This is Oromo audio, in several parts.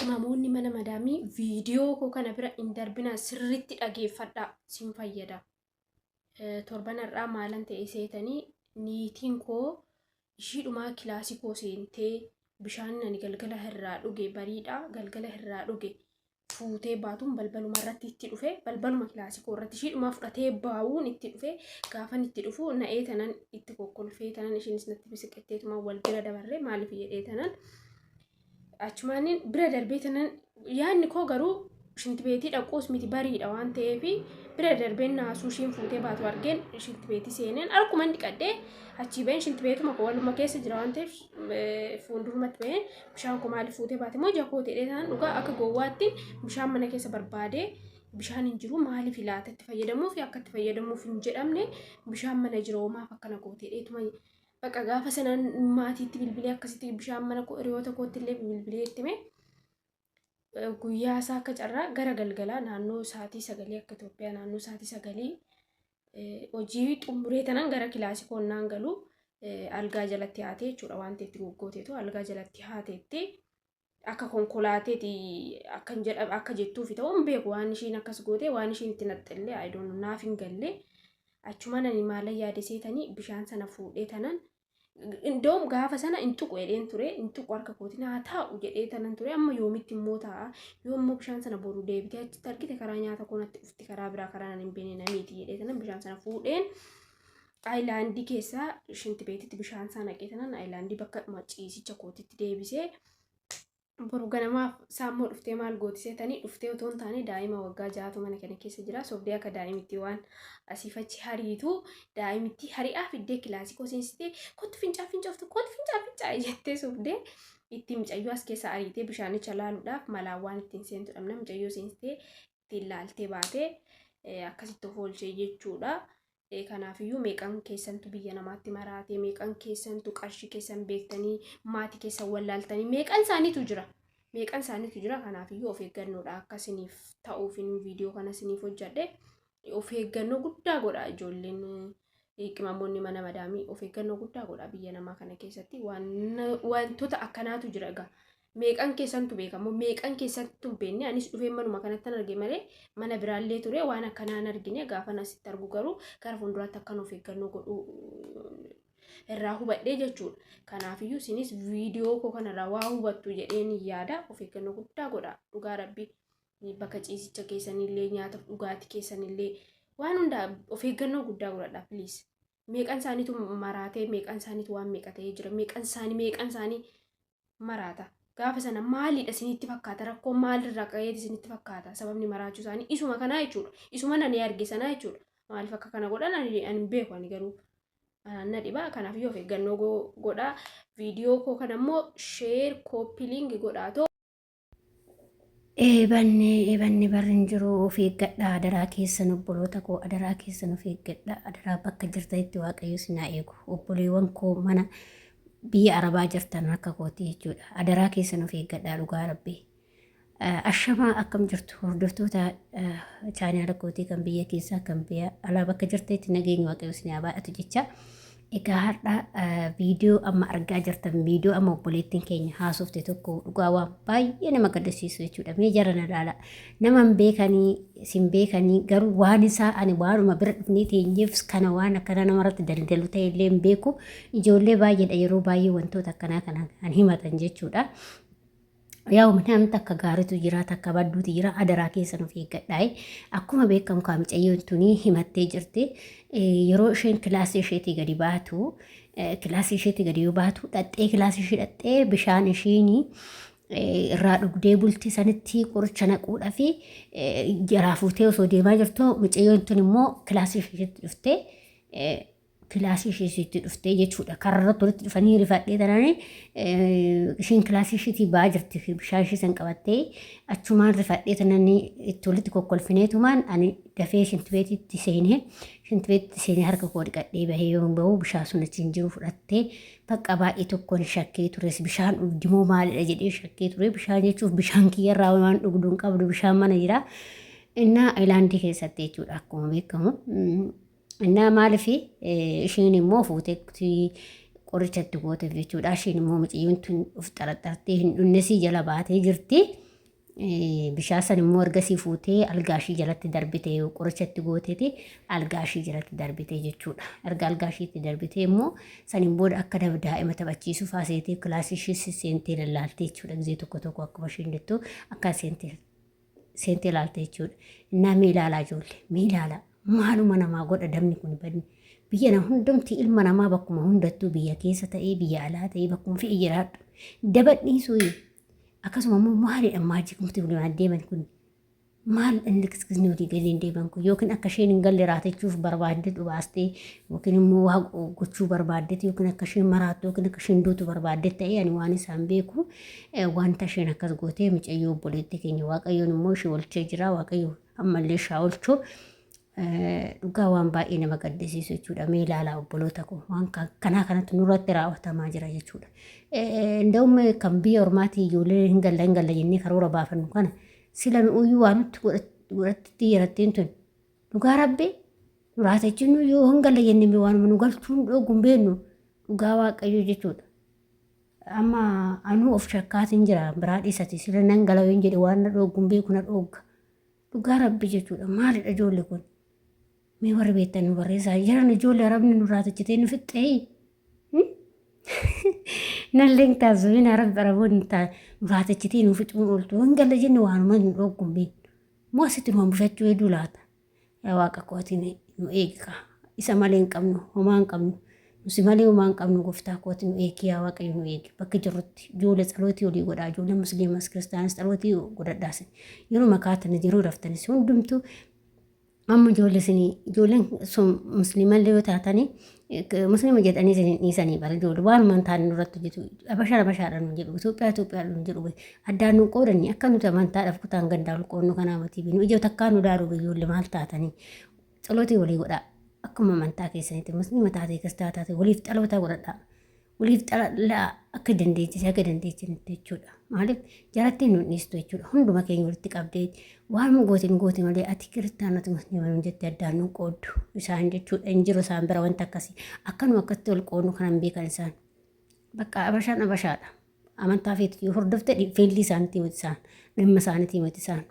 Qimamoonni mana madaamii viidiyoo koo kana bira hin darbinaa, sirriitti dhageeffadhaa, sin fayyada. Torban har'aa maalan ta'e seetanii? Niitiin koo ishiidhumaa kilaasii koo seentee bishaan ani galgala irraa dhuge, bariidha, galgala irraa dhuge fuutee baatuun balbaluma irratti itti dhufe. Balbaluma kilaasii koo irratti ishiidhumaa fudhatee baa'uun itti dhufe. Gaafan itti dhufu na'ee tanan itti kokkolfee tanan, ishiinis natti bisiqetteetuma wal bira dabarre. Maaliif jedhee tanan achumaaniin bira darbee tanan, yaadni koo garuu shintibeetii dhaquus miti, bariidha waan ta'eef bira darbeen naasuu ishiin fuutee baatu argeen shintibeetii seeneen harkuman dhiqadhee achii baheen. Shintibeetuma koo waluma keessa jira waan ta'eef fuuldurumatti baheen, bishaan koo maaliif fuutee baate moo jakoo ta'ee tanan dhugaa akka gowwaatti bishaan mana keessa barbaadee bishaan hin jiru. Maaliif ilaata itti fayyadamuuf akka itti fayyadamuuf hin jedhamne, bishaan mana jira, maaf akkana gootee dheetuma. Bakka gaafa sanaan maatiitti bilbilee, akkasitti bishaan mana koo hiriyoota kootti illee bilbilee itti hime. Guyyaa isaa akka carraa gara galgalaa naannoo sa'aatii 9 akka Itoophiyaa, naannoo sa'aatii 9 hojii xumuree tanan gara kilaasii koonnaan galu algaa jalatti haatee jechuudha. Wanti itti goggooteetu algaa jalatti haateetti akka konkolaateeti akkan jedha akka jettuufi ta'uu hin beeku. Waan ishiin akkas goote, waan ishiin itti naxxillee I don't know, naaf hin galle. Achumaan ani maalan yaade seetanii? Bishaan sana fuudhee tanan, indoom gaafa sana hin tuqu jedheen ture, hin tuqu harka kootiin haa taa'u jedhee tanan ture. Amma yoomitti immoo taa'a? Yoo immoo bishaan sana boru deebitee achitti argite karaa nyaata koo natti dhufti, karaa biraa karaa nan hin beekne namiiti jedhee tanan bishaan sana fuudheen aayilaandii keessaa shintibeetitti bishaan isaa naqee tanan aayilaandii bakka ciisicha kootitti deebisee. Boru ganamaaf saammoo dhuftee maal gooti seetanii? Dhuftee otoo hin taane daa'ima waggaa 6tu mana kana keessa jira. Sobdee akka daa'imitti waan asiif achi hariitu daa'imitti hari'aa fiddee kilaasii koo seensitee, "Kottu, fincaa fincooftu, kottu, fincaa fincaa" jettee sobdee itti mucayyoo as keessa ariitee bishaanicha laaluudhaaf malaan waan ittiin seentu dhabna, mucayyoo seensitee ittiin laaltee baatee akkasitti of oolchee jechuudha. Kanaafiyyuu meeqan keessantu biyya namaatti maraate? Meeqan keessantu qarshii keessan beektanii maatii keessan wallaaltanii? Meeqan isaaniitu jira? Meeqan isaaniitu jira? Kanaafiyyuu of eeggannoodha akka isiniif ta'uufin viidiyoo kana isiniif hojjedhe. Of eeggannoo guddaa godha, ijoolleen qimamoonni mana madaamii, of eeggannoo guddaa godha. Biyya namaa kana keessatti wantoota akkanaatu jira egaa. Meeqan keessantu beekamoo, meeqan keessattu hin beekne? Anis dhufee manuma kanatti arge malee mana biraallee ture waan akkanaa hin argine. Gaafa asitti argu garuu gara fuulduraatti akkan of eeggannoo godhuu irraa hubadhee jechuudha. Kanaafiyyuu isinis viidiyoo koo kanarraa waa hubattu jedheen yaada. Of eeggannoo guddaa godha, dhugaa rabbi. Bakka ciisicha keessanillee, nyaataaf dhugaatii keessanillee, waan hundaa of eeggannoo guddaa godhadha, please. Meeqan isaaniitu maraatee, meeqan isaaniitu waan meeqa ta'ee jira, meeqan isaanii, meeqan isaanii maraata. Gaafa sana maalidha isinitti fakkaata? Rakkoo maalirraa ka'eeti isinitti fakkaata? Sababni maraachuu isaanii isuma kanaa jechuudha. Isuma nani arge sanaa jechuudha. Maaliif akka kana godhan ani hin beeku, ani garuu na dhiba. Kanaaf yoo of eeggannoo godhaa. Viidiyoo koo kana immoo share, copy link godhaa too. Eebanne eebanne, barri hin jiru, of eeggadha adaraa keessan, obboloota koo, adaraa keessan of eeggadha adaraa. Bakka jirtanitti Waaqayyo isin haa eegu, obboleewwan koo mana biyya arabaa jirtan akka kooti jechuudha, adaraa keessan of eeggadha dhugaa rabbi. Ashamaa, akkam jirtu hordoftoota chaanaala kootii kan biyya keessaa kan biyya alaa? Bakka jirtanitti nageenya Waaqayyo isin haa baay'atu jecha. Egaa har'a viidiyoo amma argaa jirtan, viidiyoo amma obboleettiin keenya haasofte tokko dhugaa waan baay'ee nama gaddisiisu jechuudha. Mee jara na ilaala. Nama hin beekanii sin beekanii garuu waan isaa ani waanuma bira dhufnee teenyeef kana waan akkana namarratti daldalu ta'e illee hin beeku. Ijoollee baay'eedha yeroo baay'ee wantoota akkanaa kana kan himatan jechuudha. Yaa namni takka gaariitu jira, takka badduutu jira, adaraa keessan of eeggadhaa. Akkuma beekamu kaa mucayyoon tuni himattee jirti. Yeroo isheen kilaasii isheetii gadi baatu, kilaasii isheetii gadi yoo baatu dhaxxee, kilaasii ishee dhaxxee bishaan ishiin irraa dhugdee bulti sanitti qoricha naquudhaa fi jaraa fuutee osoo deemaa jirtu, mucayyoon tun immoo kilaasii isheetti dhuftee, kilaasii isheetti dhuftee jechuudha. Kararratti walitti dhufanii rifadhee tanaan isheen kilaasii isheetii ba'aa jirti, bishaan ishee san qabattee. Achumaan rifadhee tanaan itti walitti kokkolfineetumaan ani dafee shintibeetitti seenee, shintibeetitti seenee harka koo dhiqadhee bahee yoo bahu bishaan sun achi hin jiru, fudhattee. Bakka baay'ee tokkoon shakkee tures, bishaan dhugdimoo maalidha jedhee shakkee ture. Bishaan jechuuf bishaan kiyyarraa waan dhugdu hin qabdu, bishaan mana jira. Innaa ayilaandii keessatti jechuudha akkuma beekamu. Innaa maaliif isheen immoo fuuteetti qoricha itti gooteef jechuudha. Isheen immoo mucayyoon tun of xaraxartee hin dhunnesii jala baatee jirti. Bishaan san immoo ergasii fuutee algaa ishii jalatti darbite, qoricha itti gooteeti algaa ishii jalatti darbite jechuudha. Erga algaa ishiitti darbite immoo saniin booda akka daa'ima taphachiisuu faa seetee kilaasii ishii seentee lallaaltee jechuudha. Gizee tokko tokko akkuma ishiin jettu akka seentee seentee ilaalte jechuudha. Innaa mee ilaalaa ijoollee, mee ilaalaa, maaluma namaa godha dabni kun badni. Biyya na hundumti ilma namaa bakkuma hundattuu, biyya keessa ta'ee biyya alaa ta'ee bakkuma fe'e jiraadhu. Daba dhiisuu. Akkasuma immoo maalidha maajikumti waliin deeman kun? Maal inni kiskisni walii galiin deeman kun? Yookiin akka isheen hin galle raatachuuf barbaadde dhubaastee, yookiin immoo waa gochuu barbaaddeeti, yookiin akka isheen maraattu, yookiin akka isheen duutu barbaadde ta'ee, ani waan isaan beeku wanta isheen akkas gootee mucayyoo obboleettii keenya. Waaqayyoon immoo ishee olchee jira. Waaqayyo ammallee ishee olchu. Dhugaa waan baay'ee nama gaddisiisu jechuudha. Mee ilaalaa obboloota koo, waan kanaa kanatti nurratti raawwatamaa jira jechuudha. Nda'um kan biyya ormaatii ijoollee hin galla hin galla jennee karoora baafannu kana sila nu'uyyuu waan nutti godhatti yarattiin tun, dhugaa rabbi nuraatachinnu yoo hin galla jennee waanuma nu galchuun dhoogu hin beeknu, dhugaa Waaqayyo jechuudha. Amma anuu of shakkaatiin jira, biraa dhiisati sila nan gala yoon jedhe waan na dhooggu hin beeku, na dhoogga. Dhugaa rabbi jechuudha. Maalidha ijoollee kun? Mee warri beektan nu barreessaa. Jiran ijoollee arabni nurraa tachitee nu fixxee. Nalleen taasifamina arabni araboonni nurraa tachitee nu fixuun ooltu. Hin galla jenne waanuma nu dhooggu hin beeknu. Moo asitti nu hambifachuu hedduu laata? Yaa Waaqa kootiin nu eegi kaa. Isa malee hin qabnu, homaa hin qabnu. Nusi malee homaa hin qabnu, gooftaa kooti nu eegi, yaa Waaqayyo nu eegi. Bakka jirrutti ijoollee tsalootii olii godhaa, ijoollee musliimas kiristaanis tsalootii godhadhaas. Yeroo makaatanis yeroo raftanis hundumtuu amma ijoollee isinii ijoolleen sun musliimallee yoo taatanii musliima jedhanii isin hin dhiisanii bara ijoollee waanuma hin taane nurratti hojjetu. Abashaan abashaadha nu jedhu, Itoophiyaa Itoophiyaadha nu jedhu, addaan nu qoodanii akka nuti amantaadhaaf kutaan gandaa ol qoodnu kanaa matii binu ija takkaa nu laalu. Ijoollee maal taatanii? Tsalootii walii godhaa, akkuma amantaa keessanitti musliima taatee kiristaa taatee waliif xalootaa godhadhaa, waliif xalaa akka dandeechise akka dandeechinitti jechuudha. Maaliif jarattiin nu dhiistu jechuudha. Hunduma keenya walitti qabdee waan goote nu goote malee ati kiristaanota musliima nu jette addaan nu qooddu isaan jechuudha. Hin jiru isaan bira wanta akkasii. Akkanuma akkatti ol qoodnu kanan beekan isaan. Bakka abashaan abashaadha. Amantaa feetu yoo hordofte feellii isaaniitii miti isaan. Dhimma isaaniitii miti isaan.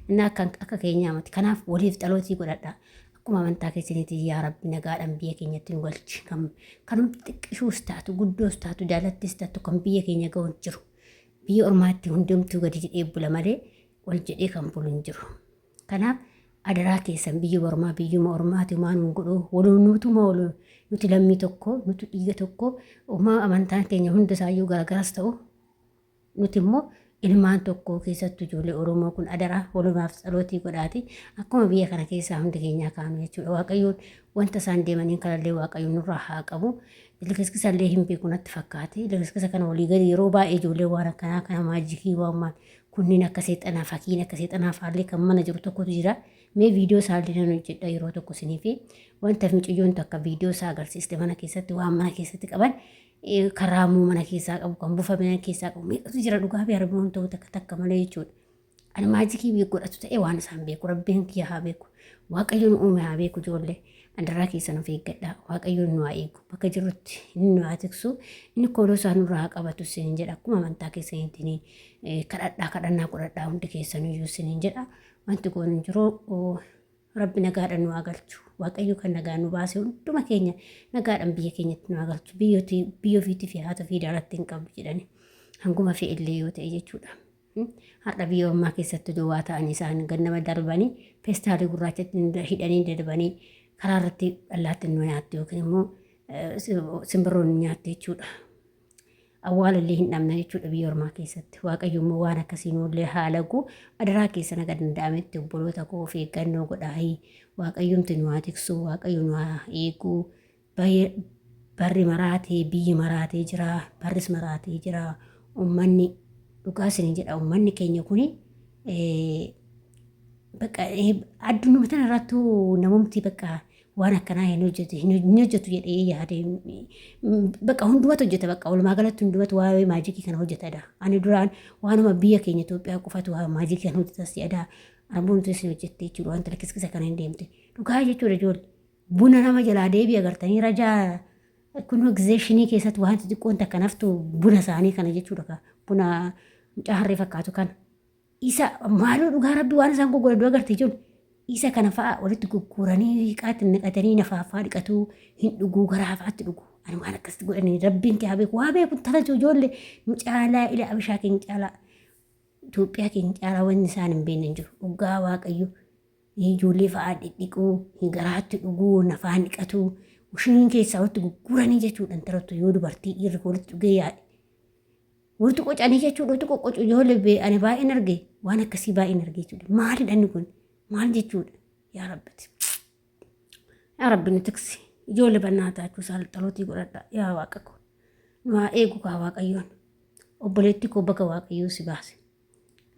Inni akka keenyaa miti. Kanaaf waliif xalootii godhadha. Akkuma amantaa keessaniitiin yaa Rabbi nagaadhaan biyya keenyatti nu galchi. Kan kanumti xiqqishuus taatu, guddoos taatu, jaalattis taatu kan biyya keenya ga'u hin jiru. Biyya ormaatti hundumtuu gadi jedhee bula malee ol jedhee kan bulu hin jiru. Kanaaf adaraa keessan, biyyi ormaa biyyuma ormaati, homaa nuun godhu, waluu nutuma waluu, nuti lammii tokko, nuti dhiiga tokko, homaa amantaan keenya hunda isaayyuu garagaras ta'u nuti immoo ilmaan tokko. Keessattuu ijoollee Oromoo kun adaraa walumaaf tsalootii godhaati, akkuma biyya kana keessaa hundi keenyaa kaanu jechuudha. Waaqayyoon wanta isaan deemaniin kanallee Waaqayyoon nurraa haa qabu. Likiskisa illee hin beeku natti fakkaate. Likiskisa kana walii gadi yeroo baay'ee ijoollee waan akkanaa kana maajikii waan maal kunniin akka seexanaa, fakkiin akka seexanaa faallee kan mana jiru tokkotu jira. Mee viidiyoo isaallee nan hojjedha yeroo tokko isinii fi wanta mucayyoon takka viidiyoo isaa agarsiiste, mana keessatti waan mana keessatti qaban, kan raamuu mana keessaa qabu, kan bufa mana keessaa qabu meeqatu jira, dhugaa fi arboon ta'u takka takka malee jechuudha. Ani maajikii godhatu ta'e waan isaan beeku rabbiin kiyya haa beeku, Waaqayyo nu uume haa beeku. Ijoollee adaraa keessan of eeggadhaa. Waaqayyo nu haa eegu, bakka jirrutti inni nu haa tiksu, inni kooloo isaa nurraa haa qabatu isiniin jedha. Akkuma amantaa keessaniitiin kadhadhaa, kadhannaa godhadhaa hundi keessaniyyuu isiniin jedha. Wanti goonu hin jiru. Rabbi nagaadhaan nu haa galchu. Waaqayyo kan nagaan nu baase hunduma keenya nagaadhaan biyya keenyatti nu haa galchu. Biyyooti biyya ofiitii fi haata ofii daaratti hin qabdu jedhani. Hanguma fe'ellee yoo ta'e jechuudha. Har'a biyya ormaa keessatti duwwaa ta'anii isaan gannama darbanii feestaalii gurraachatti hidhanii darbanii karaa irratti allaattiin nu nyaatti yookiin immoo simbirroon nu nyaatti jechuudha. Awwaalallee hin dhabna jechuudha biyya ormaa keessatti. Waaqayyo immoo waan akkasii nullee haa lagu. Adaraa keessan akka danda'ametti obboloota koo of eeggannoo godhaayi. Waaqayyomti nu haa tiksu, Waaqayyo nu haa eegu. Barri maraatee, biyyi maraatee jira, barris maraatee jira. Uummanni, dhugaa isin jedha, uummanni keenya kuni bakka addunuma tana irrattuu namumti bakka waan akkanaa hin hojjetu hin hojjetu jedhee yaade, bakka hundumatu hojjeta, bakka walumaa galatti hundumatu waa'ee maajikii kana hojjetadha. Ani duraan waanuma biyya keenya Itoophiyaa qofatu waa'ee maajikii kana hojjetas jedha. Arboon isin hojjette jechuudha wanta lakiskisa kana hin deemte. Dhugaa jechuudha ijoollee. Buna nama jalaa deebi'a agartanii rajaa kun egzeeshinii keessatti wanti xiqqoon takka naftu buna isaanii kana jechuudha. Buna mucaa harree fakkaatu kana. Isa maaloo dhugaa rabbi waan isaan goggoran dura garte jiru. Isa kana fa'a walitti gugguuranii hiiqaatti naqatanii nafaafaa dhiqatuu hin dhuguu garaa fa'aatti dhugu. Ani waan akkasitti godhanii rabbiin kee haa beeku. Waa beeku tana ijoollee nu caalaa ila abishaa keenya caalaa Itoophiyaa keenya caalaa wanni isaan hin beekne hin jiru. Dhugaa waaqayyo ijoollee fa'aa dhidhiquu garaatti dhuguu nafaan dhiqatuu shiniin keessaa walitti gugguuranii jechuudha intalottu yoo dubartii dhiirri walitti dhugee yaa'e. Walitti qocanii jechuudha walitti qoqqocu ijoollee bee ani baay'een arge waan akkasii baay'een arge jechuudha. Maalidha inni kun maal jechuudha yaa rabbiti. Yaa rabbi nu tiksi ijoollee bannaa taachuu saalxalootii godhadha yaa waaqa koo. Nu haa eegu kaa waaqayyoon. Obboleettii koo baga waaqayyoo si baase.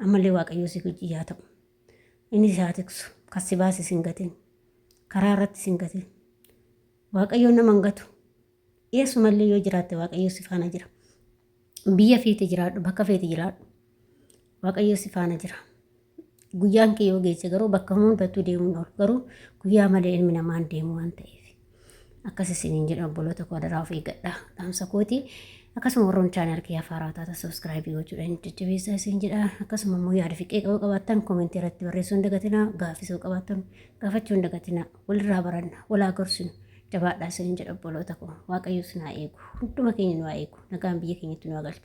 Ammallee waaqayyoo si wajjin yaa ta'u. Inni si haa tiksu. Kan si baase si hin gatin. Karaa irratti si hin gatin. Waaqayyoon nama hin gatu. Eessumallee yoo jiraatte waaqayyoo si faana jira. Biyya feete jiraadhu, bakka feete jiraadhu. Waaqayyoo si faana jira. Guyyaan kee yoo geesse garuu bakka hundattuu deemuun oolu. Garuu guyyaa malee ilmi namaa hin deemu waan ta'eef. Akkas isiniin jedha obboloota koo adaraa of eeggadha. Dhaamsa kooti. Akkasuma warroon channel kiyyaa faaraa taata subscribe gochuudhaan jajjabeessaa isin jedha. Akkasuma immoo yaada fi qeeqa yoo qabaattan koomentii irratti barreessuu hin dagatinaa. Gaaffii yoo qabaattan gaafachuu hin dagatinaa. Walirraa baranna, walaa gorsinu. Jabaadhaa isiniin jedha obboloota koo. Waaqayyo isin haa eegu. Hunduma keenya nu haa eegu. Nagaan biyya keenyatti nu haa galchu.